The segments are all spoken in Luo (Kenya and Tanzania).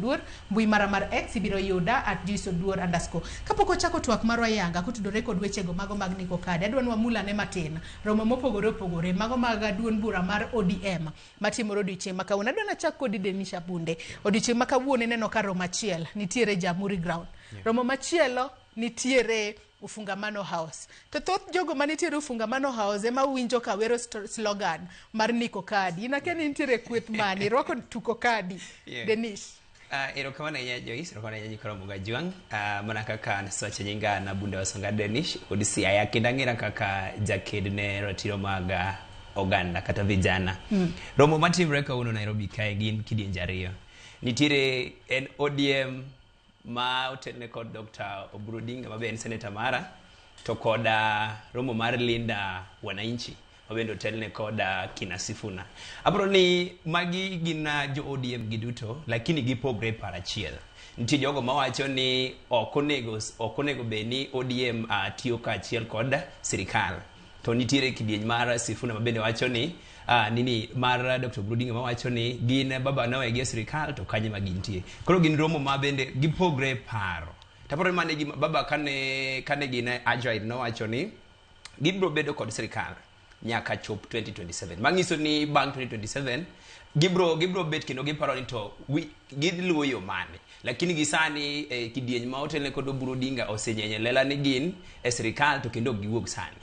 Oduor, mbui mara mar X ibiro yuda at Joyce Oduor underscore. Kapok wachako twak marwa yanga kotudore kod wechego mago mag Niko Kadi, adwa ni wamul ane matin romo mopogore opogore mago mag duond bura mar ODM matimore odiochieng' ma kawuono. Adwa nachak kodi Denisha Bunde. Odiochieng' ma kawuono ineno ka romo achiel nitiere Jamhuri Ground. Romo machielo nitiere Ufungamano House. To thoth jogo manitiere Ufungamano House ema winjo ka wero slogan mar Niko Kadi. In akia ni nitiere kweth mane, irwako tuko kadi. Denish. Erokamano ahinya Joyce, erokamano ahinya nyikwa Ramogi Ajwang'. Mana kaka nasewacho nyinga Nabunde Wasonga Denish, wuod Siaya, kendo ang'era kaka jaked ne ratiro mag oganda kata vijana. Romo matimre kawuono Nairobi kae gin kidienje ariyo. Nitiere en ODM ma otelne kod Dr. Oburu Odinga ma be en seneta mara to kod romo mar Linda Wananchi ma bende otelne kod Kina Sifuna. Aparo ni magi gin jo ODM giduto lakini gipogre e paro achiel. Nitie jogo mawacho ni ok onego ok onego bed ni ODM tiyo kaachiel kod sirikal. To nitiere kidieny mar Sifuna ma bende wacho ni nini mar Dr. Oburu Odinga mawacho ni gin baba nowegi e sirikal to kanye ma gintie. Koro gin romo ma bende gipogre e paro. Taparo ni mano e gima baba kane gin Agile nowacho ni gibiro bedo kod sirikal nyaka chop 2027. Manyiso ni bang' 2027 gibiro bet kendo giparo ni to giluwo yo mane. Lakini gi sani kidieny ma otelne kod Oburu Odinga osenyenyo e lela ni gin e sirikal to kendo ok giwuog sani.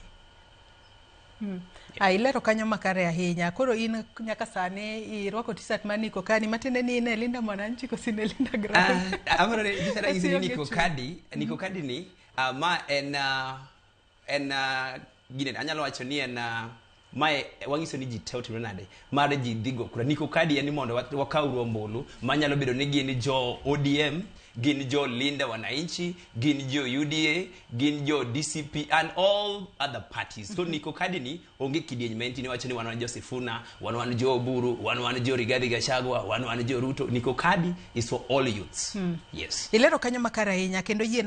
Ilero kanyo makare ahinya. Koro in nyaka sani irwako t-shirt mar Niko Kadi, matiende ni in e Linda Mwananchi koso in e Linda Ground? Aparo ni nyisa ni Niko Kadi, Niko Kadi ni ma en en gine anyalo wacho ni en mae wang'iso ni ji te otimre nade mar ji dhi go kura. Niko Kadi en ni mondo wakaw ombulu manyalo bedo ni gin jo ODM, gin jo Linda Wananchi, gin jo UDA, gin jo DCP and all other parties. So Niko Kadi ni onge kidieny ma entie ni wacho ni wan wan jo Sifuna, wan wan jo Oburu, wan wan jo Rigathi Gachagua, wan wan jo Ruto. Niko Kadi is for all youths. Yes. Ilero kanyo makare ahinya kendo yie